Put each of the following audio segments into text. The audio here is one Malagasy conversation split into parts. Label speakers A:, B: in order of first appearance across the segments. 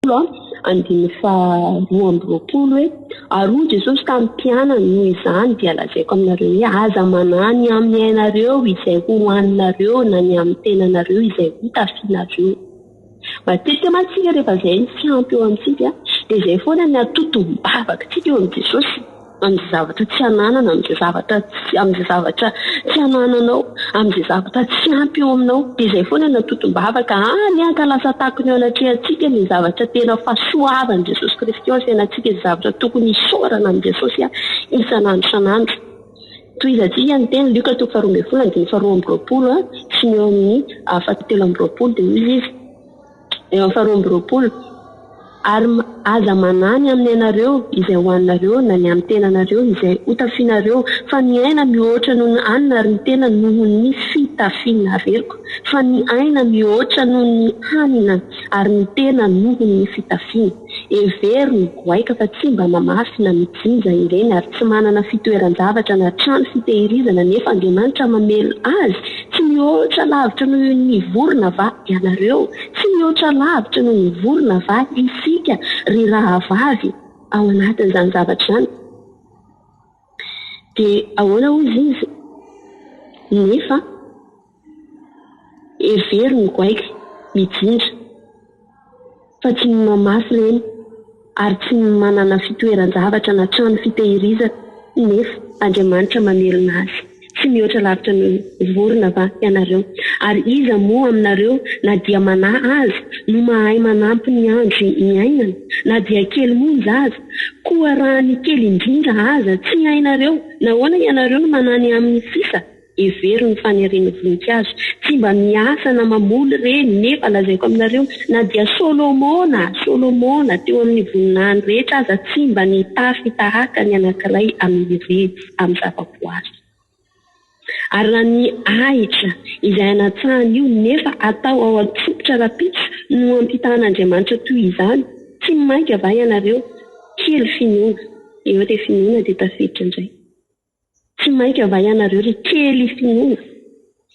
A: 20 andininy faha-22 hoe, Ary hoy Jesosy tamin'ny mpianany, Noho izany dia lazaiko aminareo hoe, aza manahy ny amin'ny ainareo izay hohaninareo na ny amin'ny tenanareo izay hotafianareo. Matetika mantsy isika rehefa izay no tsy ampy eo amintsika dia izay foana ny atotom-bavaka-tsika eo amin'i Jesosy, amin'izay zavatra tsy ananana, amin'izay zavatra tsy, amin'izay zavatra tsy anananao, amin'izay zavatra tsy ampy eo aminao. Dia izay foana ny atotom-bavaka, any an ka lasa takona eo anatrehantsika ny zavatra tena fahasoavan'i Jesosy Kristy eo amin'ny fiainantsika, izay zavatra tokony hisaorana amin'i Jesosy isan'andro isan'andro. Tohizantsika ny teny, Lioka toko faharoa ambin'ny folo andininy faharoa amby roapolo sy ny eo amin'ny fahatelo amby roapolo dia hoy izy, eo amin'ny faharoa amby roapolo, Ary aza manahy ny amin'ny ainareo izay hohaninareo na ny amin'ny tenanareo izay hotafianareo, fa ny aina mihoatra noho ny hanina ary ny tena noho ny fitafiana. Averiko, fa ny aina mihoatra noho ny hanina ary ny tena noho ny fitafiana. Hevero ny goaika fa tsy mba mamafy na mijinja ireny ary tsy manana fitoeran-javatra na trano fitehirizana nefa Andriamanitra mamelona azy. Tsy mihoatra lavitra noho ny vorona va ianareo? Tsy mihoatra lavitra noho ny vorona va isika ry rahavavy ao anatin'izany zavatra izany? Dia ahoana hozy izy? Nefa hevero ny goaika mijinja. Fa tsy ny mamafy ireny ary tsy ny manana fitoeran-javatra na trano fitehirizana, nefa Andriamanitra mamelona azy. Tsy mihoatra lavitra ny vorona va ianareo? Ary iza moa aminareo, na dia manahy aza, no mahay manampy ny andro iainana, na dia kely monja aza? Koa raha ny kely indrindra aza tsy hainareo, nahoana ianareo no manahy ny amin'ny sisa? Hevero ny fanirian'ny voninkazo. Tsy mba miasa na mamoly ireny, nefa lazaiko aminareo, na dia Solomona, Solomona, teo amin'ny voninahiny rehetra aza tsy mba nitafy tahaka ny anankiray amin'ireny amin'ny zavaboary. Ary raha ny ahitra izay anatsahany io nefa atao ao an-tsompitra rahampitso no ampitahan'Andriamanitra toy izany, tsy mainka va ianareo? Kely finoana. Eo ilay finoana dia tafiditra indray. Tsy maika va ianareo ry kely finoana?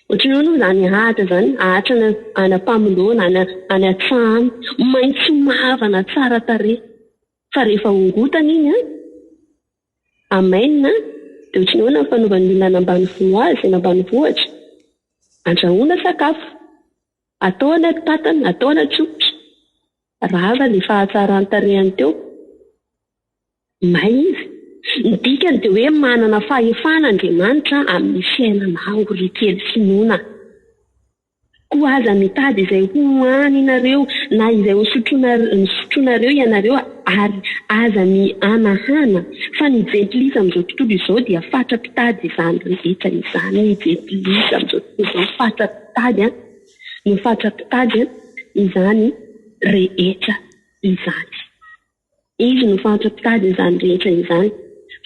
A: Ohatran'ny ahoana moa izany ahitra izany? Ahitra any any am-pamoloana, any any an-tsaha any. Maitso mavana tsara tarehy. Fa rehefa hongotana iny an, amainina dia ohatran'ny ahoana ny fanaovan'ny olona any ambanivolo azy, any ambanivohitra? Andrahoina sakafo. Atao anaty fatana, atao anaty tsofotra. Rava ilay fahatsaran-tarehiny teo. May izy. Ny dikany dia hoe manana fahefana Andriamanitra amin'ny fiainanao ry kely finoana. Koa aza mitady izay hohaninareo na izay hosotroinareo ianareo ary aza mihanahana fa ny jentilisa amin'izao tontolo izao dia fatra-pitady izany rehetra izany. Ny jentilisa amin'izao tontolo izao fatra-pitady no fatra-pitady izany rehetra izany. Izy no fantram-pitady izany rehetra izany,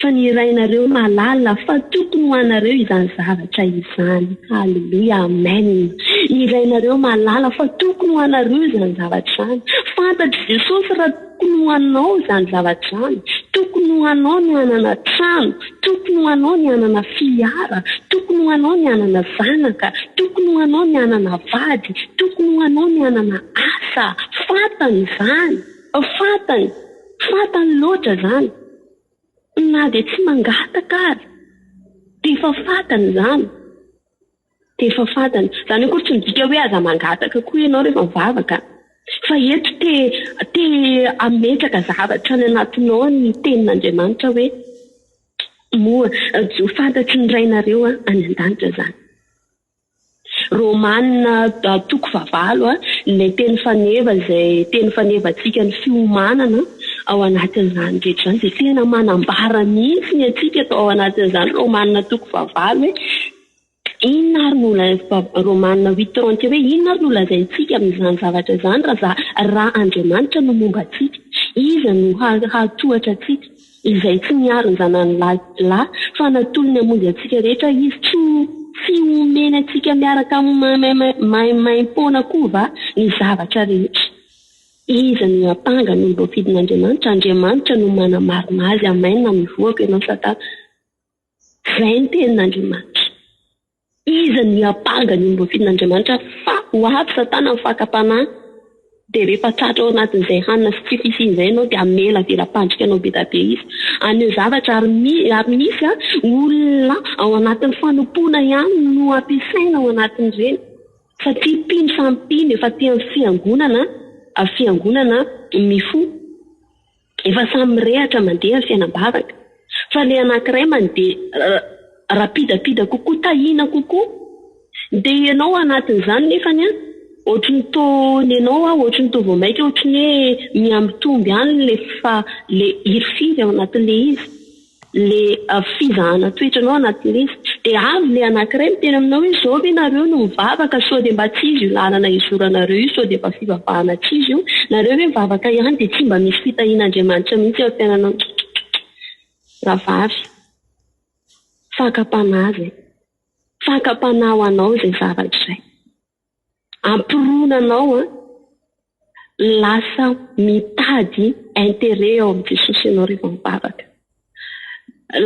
A: fa ny Rainareo mahalala fa tokony ho anareo izany zavatra izany. Haleloia! Amen! Ny Rainareo mahalala fa tokony ho anareo izany zavatra izany. Fantatr'i Jesosy raha tokony ho anao izany zavatra izany. Tokony ho anao ny hanana trano, tokony ho anao ny hanana fiara, tokony ho anao ny hanana zanaka, tokony ho anao ny hanana vady, tokony ho anao ny hanana asa. Fantany izany. Fantany, fantany loatra izany. Na dia tsy mangataka ary dia efa fantany izany. Dia efa fantany. Izany akory tsy midika hoe aza mangataka koa ianao rehefa mivavaka. Fa eto te te hametraka zavatra any anatinao ny tenin'Andriamanitra hoe moa fantatry ny Rainareo any an-danitra izany. Romana toko fahavalo, ilay teny faneva izay teny fanevantsika ny fiomanana ao anatin'izany rehetra izany dia tena manambara mihitsy ny antsika ao anatin'izany Romana toko fahavalo hoe inona ary no Romana huit trente hoe inona ary no lazaintsika amin'izany zavatra izany raha raha Andriamanitra no momba antsika, iza no hahatohatra antsika? Izay tsy niaro ny zanany lahy fa natolony hamonjy antsika rehetra Izy, tsy tsy homeny antsika miaraka aminy maimaimpoana koa va ny zavatra rehetra? Iza no hiampanga ny olom-boafidin'Andriamanitra? Andriamanitra no manamarina azy. Amen, mivoaka ianao satana. Izay ny tenin'Andriamanitra. Iza no hiampanga ny olom-boafidin'Andriamanitra fa ho avy satana amin'ny fakam-panahy? Dia rehefa tratra ao anatin'izay hanina sy tsy fisiana izay ianao dia hamela vela-pandrika anao be dia be izy. Haneho zavatra ary ary misy olona ao anatin'ny fanompoana ihany no ampiasaina ao anatin'ireny. Satria mpino samy mpino efa aty amin'ny fiangonana, fiangonana mifoha. Efa samy mirehatra mandeha ny fiainam-bavaka. Fa ilay anankiray mandeha rapidapida kokoa, tahiana kokoa. Dia ianao anatin'izany nefany an, ohatry ny toa ny anao an, ohatry ny toa vao mainka ohatry ny hoe mihamitombo ihany ilay fa ilay hirifiry ao anatin'ilay izy. Le fizahana toetra anao anatin'ilay izy. Dia avy le anankiray miteny aminao hoe zao ve nareo no mivavaka sao dia mba tsy izy io lalana izoranareo io sao dia mba fivavahana tsy izy io. Nareo ve mivavaka ihany dia tsy mba misy fitahian'Andriamanitra mihitsy eo am-piainanao. Rahavavy, fakam-panahy izay. Fakam-panahy ho anao izay zavatra izay. Ampirona anao an, lasa mitady intérêt ao amin'i Jesosy ianao rehefa mivavaka.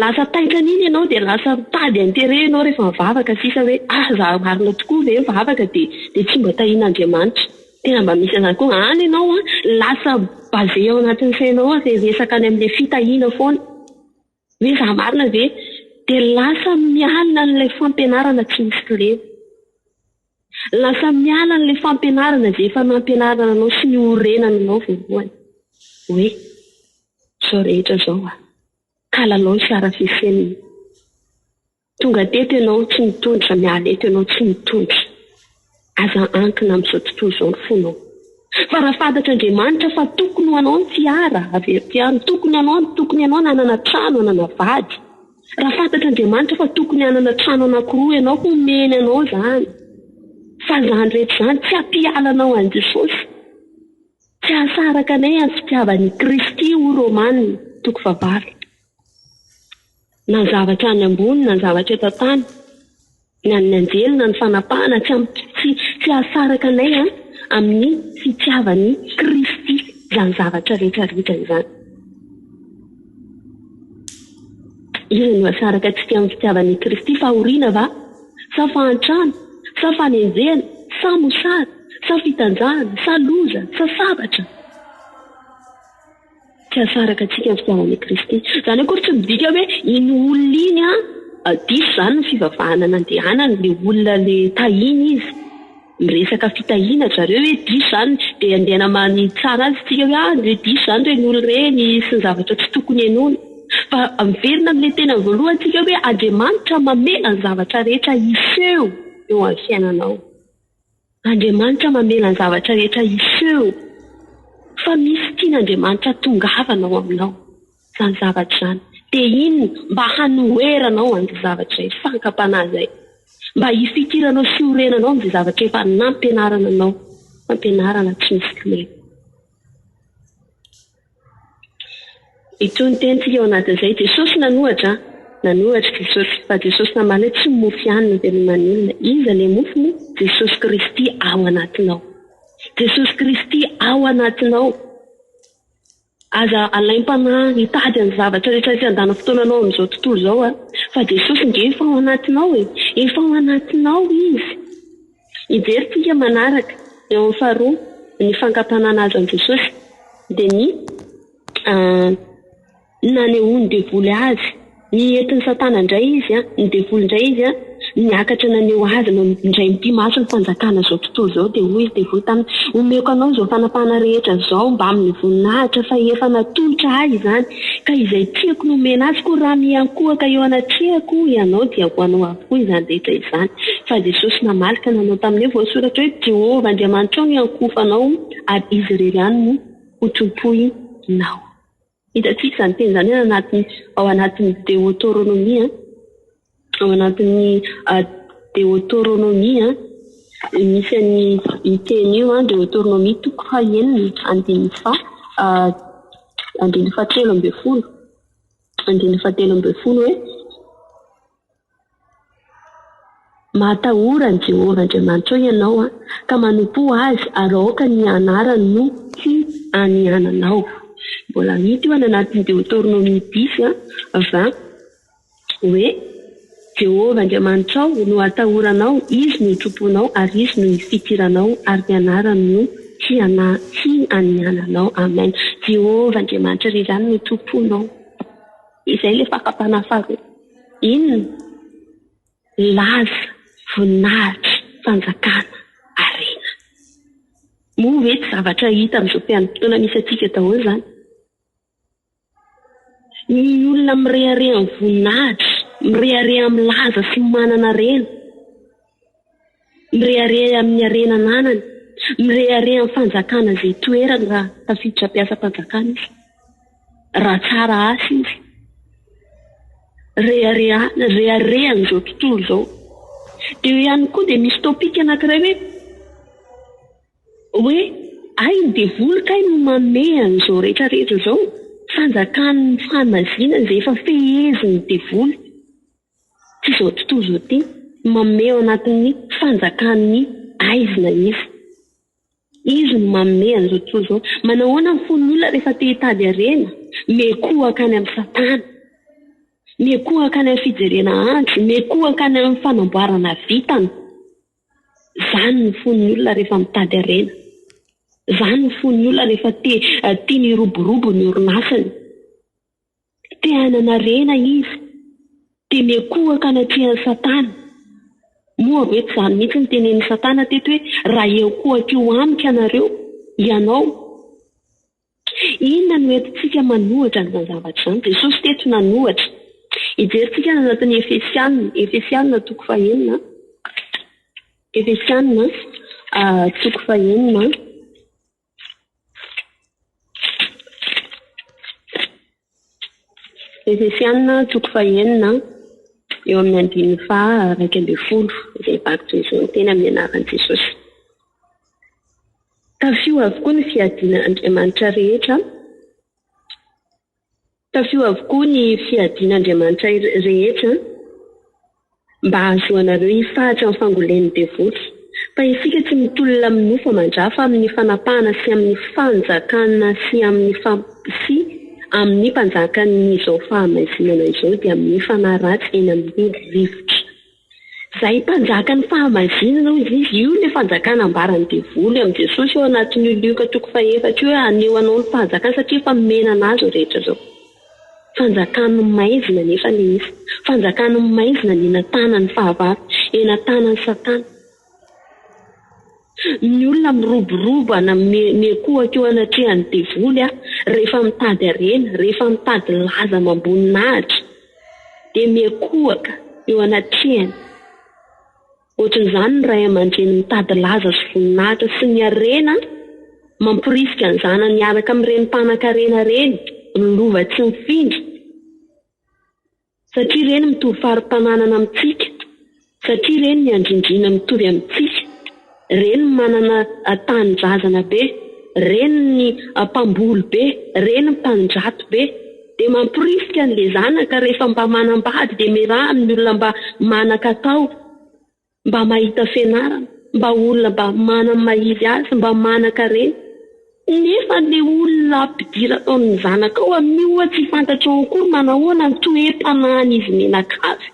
A: Lasa taitra an'iny ianao dia lasa mitady intérêt ianao rehefa mivavaka sisa hoe ah za marina tokoa ve mivavaka dia dia tsy mba tahian'Andriamanitra. Tena mba misy an'izany koa. Any ianao an, lasa basé ao anatin'ny sainao ao izay resaka any amin'ilay fitahiana foana. Hoe za marina ve? Dia lasa miala an'ilay fampianarana tsy misy kilema. Lasa miala an'ilay fampianarana izay efa nampianarana anao sy niorenana anao voalohany. Hoe izao rehetra izao a! Kalalao sy arafesenina. Tonga teto ianao tsy nitondra, miala eto ianao tsy mitondra. Aza ankina amin'izao tontolo izao ny fonao. Fa raha fantatr'Andriamanitra fa tokony ho anao ny fiara, averiko ihany, tokony anao, tokony ianao nanana trano, hanana vady. Raha fantatr'Andriamanitra fa tokony hanana trano anankiroa ianao, homeny anao izany. Fa izany rehetra izany tsy hampiala anao an'i Jesosy. Tsy hahasaraka anay amin'ny fitiavan'i Kristy hoy Romana toko fahavalo. Na ny zavatra any ambony na ny zavatra eto an-tany, na ny anjely na ny fanapahana, tsy tsy tsy hahasaraka anay amin'ny fitiavan'i Kristy izany zavatra rehetra rehetra izany. Iza no hahasaraka antsika amin'ny fitiavan'i Kristy? Fahoriana va? Sa fahantrana? Sa fanenjehana? Sa mosary? Sa fitanjahana? Sa loza? Sa sabatra? Tsy hahasaraka antsika ny fitiavan'i Kristy. Izany akory tsy midika hoe iny olona iny an, diso izany ny fivavahana nandehanany, ilay olona ilay tahiana izy. Miresaka fitahiana ry zareo hoe diso izany, dia andeha namaly tsara azy isika hoe ah, dia diso izany ireny olona ireny sy ny zavatra tsy tokony henoina. Fa miverina amin'ilay teny amin'ny voalohany isika hoe Andriamanitra mamela ny zavatra rehetra hiseho eo amin'ny fiainanao. Andriamanitra mamela ny zavatra rehetra hiseho fa misy tian'Andriamanitra hatongavana ao aminao izany zavatra izany. Dia inona? Mba hanoheranao an'izay zavatra izay, fankam-panahy izay. Mba hifikiranao sy hiorenanao amin'izay zavatra efa nampianarana anao, fampianarana tsy misy kilema. Itony tenintsika ao anatin'izay. Jesosy nanohatra an! Nanohatra Jesosy. Fa Jesosy namaly hoe tsy ny mofo ihany no iveloman'ny olona. Iza ilay mofo moa? Jesosy Kristy ao anatinao. Jesosy Kristy ao anatinao. Aza alaim-panahy hitady ny zavatra rehetra sy handany fotoananao amin'izao tontolo izao an! Fa Jesosy nge efa ao anatinao e! Efa ao anatinao Izy. Hijery tsika manaraka, eo amin'ny faharoa, ny fankam-panahy nahazo an'i Jesosy, dia ny nanehoan'ny devoly azy. Ny entin'i Satana indray izy, ny devoly indray izy, niakatra naneho azy indray mipi-maso ny fanjakana izao tontolo izao, dia hoy izy devoly taminy, Omeko anao izao fanapahana rehetra izao mbamin'ny voninahitra fa efa natolotra ahy izany, ka izay tiako no omena azy, koa raha miankohoka eo anatrehako ianao dia ho anao avokoa izany rehetra izany. Fa Jesosy namaly ka nanao taminy hoe, Voasoratra hoe, Jehovah Andriamanitrao no hiankohofanao, ary Izy irery ihany no hotompoinao. Hitantsika izany teny izany any anatin'ny, ao anatin'ny Deotoronomia, ao anatin'ny Deotoronomia, misy an'io teny io, Deotoronomia toko fahenina, andininy faha, andininy fahatelo ambin'ny folo, andininy fahatelo ambin'ny folo hoe. Matahora an'i Jehovah Andriamanitrao ianao, ka manompoa azy, ary aoka ny anarany no hianiananao. Mbola hita io any anatin'ny Deoteronomia dix, vingt, hoe, Jehovah Andriamanitrao no hatahoranao, Izy no hotompoinao, ary Izy no hifikiranao, ary ny anarany no. hianiananao. Amen. Jehovah Andriamanitra irery ihany no tomponao. Izay ilay fakam-panahy faharoa. Inona? Laza, voninahitra, fanjakana, harena. Moa ve tsy zavatra hita amin'izao fe-potoana misy antsika daholo izany? Ny olona mirehareha amin'ny voninahitra, mirehareha amin'ny laza sy manana harena, mirehareha amin'ny harena ananany, mirehareha amin'ny fanjakana izay itoerany raha tafiditra mpiasam-panjakana izy, raha tsara asa izy. Reharehana, reharehan'izao tontolo izao. Dia eo ihany koa dia misy topic anankiray hoe. Hoe hay ny devoly kay no manome an'izao rehetra rehetra izao, fanjakan'ny fahamazinana izay efa fehezin'ny devoly sy izao tontolo izao ity, manome ao anatin'ny fanjakan'ny aizina izy. Izy no manome an'izao tontolo izao. Manahoana ny fon'ny olona rehefa te hitady harena? Miekohaka any amin'i Satana. Miekohaka any amin'ny fijerena andro. Miekohaka any amin'ny fanamboarana vintana. Izany ny fon'ny olona rehefa mitady harena. Izany ny fon'ny olona rehefa te tiany hiroborobo ny orinasany. Te hanana harena izy, dia miankohoka anatrehan'i Satana. Moa ve tsy izany mihitsy no tenenin'i Satana teto hoe, raha hiankohoka eo amiko ianareo, ianao, Inona no entintsika manohatra an'izany zavatra izany? Jesosy teto nanohatra. Hijerintsika any anatin'ny Efesiana, Efesiana toko fahenina. Efesiana toko fahenina. Efesiana toko fahenina eo amin'ny andininy faha 11 izay vaky toy izao ny teny amin'ny anaran'i Jesosy. Tafio avokoa ny fiadian'Andriamanitra rehetra Tafio avokoa ny fiadian'Andriamanitra rehetra mba hahazoanareo hifahatra amin'ny fangolen'ny devoly. Fa isika tsy mitolona amin'ny nofo aman-dra fa amin'ny fanapahana sy amin'ny fanjakana sy amin'ny sy amin'ny mpanjakan'izao fahamaizinana izao dia amin'ny fanahy ratsy eny amin'ny rivotra. Izay mpanjakan'ny fahamazinana hoy izy, io ilay fanjakana ambaran'ny devoly amin'i Jesosy ao anatin'io Lioka toko fahefatra io hoe haneho anao ny fanjakana satria efa nomena an'azy izao rehetra izao. Fanjakan'ny maizina anefa ilay izy. Fanjakan'ny maizina ny eny an-tanan'ny fahavalo, eny an-tanan'i Satana. Ny olona miroborobo ana miankohoka eo anatrehan'ny devoly rehefa mitady harena, rehefa mitady laza amam-boninahitra dia miankohoka eo anatrehany. Ohatran'izany ny ray aman-dreny mitady laza sy voninahitra sy ny harena mamporisika ny zanany hiaraka amin'ireny mpanan-karena ireny, ny lova tsy mifindra. Satria ireny mitovy fari-pananana amintsika, satria ireny ny andrindrina mitovy amintsika, ireny manana tanindrazana be, ireny ny mpamboly be, ireny mpandrato be, dia mamporisika an'ilay zanaka rehefa mba manambady dia miaraha amin'ny olona mba manan-katao. Mba mahita fianarana, mba olona mba manana ny maha izy azy, mba manan-karena. Nefa le olona ampidirana ny zanakao amin'io oa tsy fantatrao akory manahoana ny toe-panahin'izy mianakavy.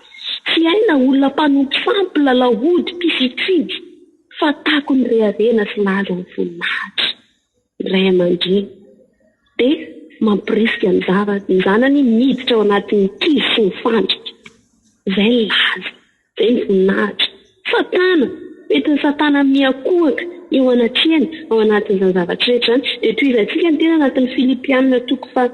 A: Tsy hay na olona mpanompo sampy, mpilalao ody, mpifitridy. Fa takony reharena sy laza ny voninahitra. Ny ray aman-dreny dia mampirisika ny ny zanany miditra ao anatin'ny kizo sy ny fandrika. Izay ny laza. Izay ny voninahitra. Satana! Entin'i Satana miankohoka eo anatrehany ao anatin'izany zavatra rehetra izany. Dia tohizantsika ny teny anatin'ny Filipiana toko faha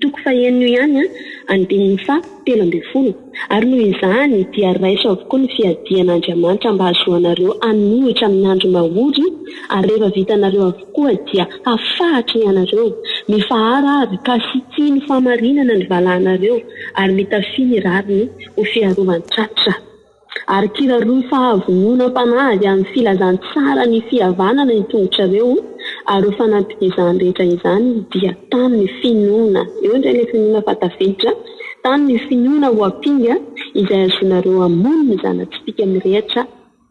A: toko fahenina io ihany, andininy faha 13. Ary noho izany dia raiso avokoa ny fiadian'Andriamanitra mba hahazoanareo hanohitra amin'ny andro mahory, ary rehefa vitanareo avokoa dia hafahatra ianareo. Mifahara ary ka sikino fahamarinana ny valahanareo ary mitafia ny rariny ho fiarovan-tratra. Ary kiraroy fahavononam-panahy avy amin'ny filazantsara ny fihavanana ny tongotrareo, ary ho fanampin'izany rehetra izany dia tano ny finoana, eo indray ilay finoana fa tafiditra, tano ny finoana ho ampinga izay azonareo hamono ny zana-tsipìka mirehitra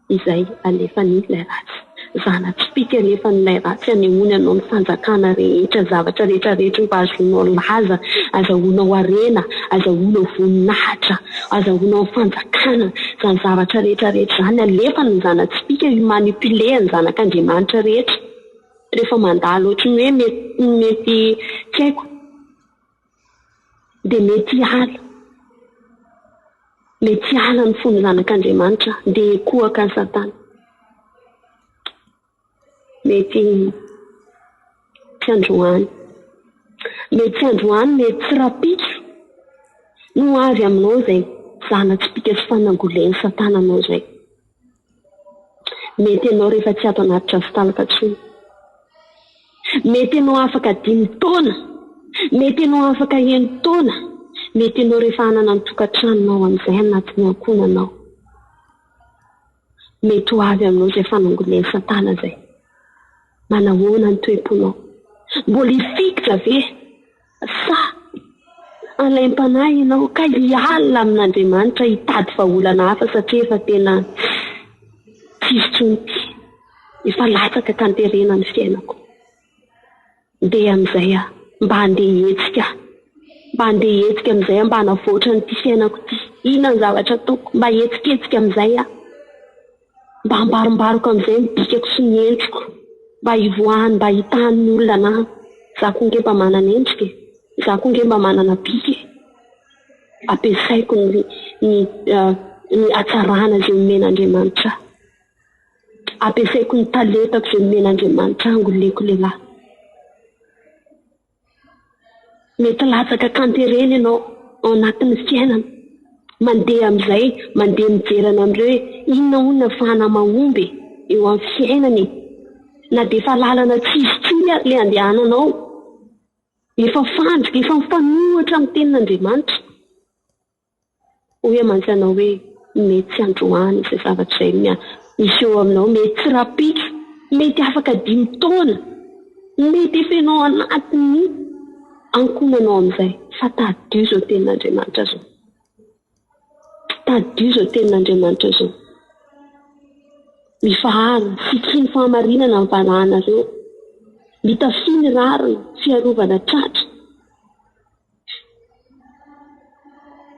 A: izay alefan'ilay ratsy. Zana-tsipìka alefan'ilay ratsy hanehoany anao ny fanjakana rehetra, zavatra rehetra rehetra mba hahazoanao laza, azahoanao harena, azahoanao voninahitra, azahoanao fanjakana. Izany zavatra rehetra rehetra izany alefany ny zana-tsipìka hi-manipuler ny zanak'Andriamanitra rehetra. Rehefa mandalo ohatry ny hoe mety mety tsy haiko dia mety hiala. Mety hiala ny fon'ny zanak'Andriamanitra dia hikohaka an'i Satana. Mety tsy androany. Mety tsy androany, mety tsy rahampitso no ho avy aminao izay zana-tsipìka sy fanangolen'i Satana anao izay. Mety ianao rehefa tsy ato anaty drafi-talaka intsony. Mety ianao afaka dimy taona. Mety ianao afaka enin-taona. Mety ianao rehefa hanana ny tokantranonao amin'izay anatin'ny ankohonanao. Mety ho avy aminao izay fanangolen'i Satana izay. Manahoana ny toe-ponao? Mbola hifikitra ve sa halaim-panahy ianao ka hiala amin'Andriamanitra hitady vahaolana hafa satria efa tena tsisy intsony ity, efa latsaka ka anterena ny fiainako. Ndeha amin'izay aho, mba handeha hihetsika aho. Mba handeha hihetsika amin'izay aho, mba hanavoatra an'ity fiainako ity. Inona ny zavatra ataoko? Mba hihetsiketsika amin'izay aho. Mba hambarombaroko amin'izay ny bikako sy ny endriko. Mba hivoahany, mba hitahan'ny olona anà. Izaho koa ange mba manana endrika e. Izaho koa ange mba manana bika e. Ampiasaiko ny ny ny hatsarana izay omen'Andriamanitra ahy. Ampiasaiko ny talentako izay nomen'Andriamanitra ahy angoleko lehilahy. Mety latsaka an-kanterena ianao ao anatin'ny fiainana. Mandeha amin'izay, mandeha mijery any amin'ireo hoe inona hono no ahafahana mahomby e, eo amin'ny fiainana e. Na dia efa lalana tsy izy intsony ary ilay andehananao. Efa fandrika, efa mifanohitra amin'ny tenin'Andriamanitra. Hoy aho mantsy anao hoe mety tsy androany izay zavatra izay miseho aminao, mety tsy rahampitso, mety afaka dimy taona, mety efa ianao anatin'ny ankohonanao amin'izay, fa tadidio izao tenin'Andriamanitra izao. Tadidio izao tenin'Andriamanitra izao. Mifahara, sikihy ny fahamarinana ny valahanareo. Mitafia ny rariny, fiarovana tratra.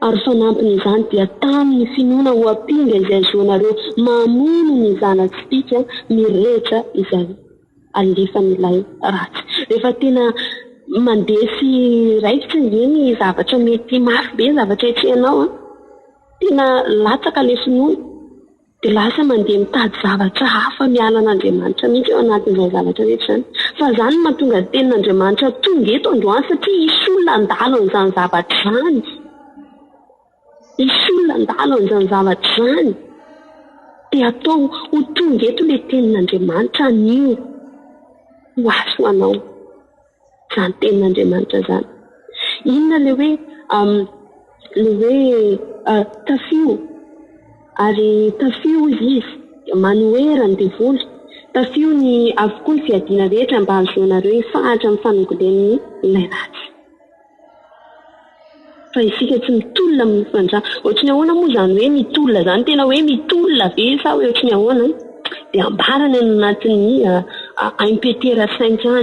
A: Ary fanampin'izany dia tano ny finoana ho ampinga izay azoanareo mamono ny zana-tsipìka mirehitra izay alefan'ilay ratsy. Rehefa tena mandeha sy raikitra ange ny zavatra mety mafy be ny zavatra atrehanao an, tena latsaka ilay finoana. Dia lasa mandeha mitady zavatra hafa miala an'Andriamanitra mihitsy ao anatin'izany zavatra rehetra izany. Fa izany no mahatonga ny tenin'Andriamanitra tonga eto androany satria hisy olona handalo an'izany zavatra izany. Hisy olona handalo an'izany zavatra izany. Dia atao ho tonga eto ilay tenin'Andriamanitra anio ho ahy sy ho anao. Izany tenin'Andriamanitra izany. Inona ilay hoe ilay hoe tafio ary tafio hozy izy, manohera ny devoly, tafio ny avokoa ny fiadiana rehetra mba hahazoanareo hifahatra amin'ny fanongolen'ny ilay ratsy. Fa isika tsy mitolona amin'ny nofon-dra. Ohatry ny ahoana moa izany hoe mitolona izany? Tena hoe mitolona ve sa hoe ohatry ny ahoana? Dia ambarany any anatin'ny un Petera cinq any.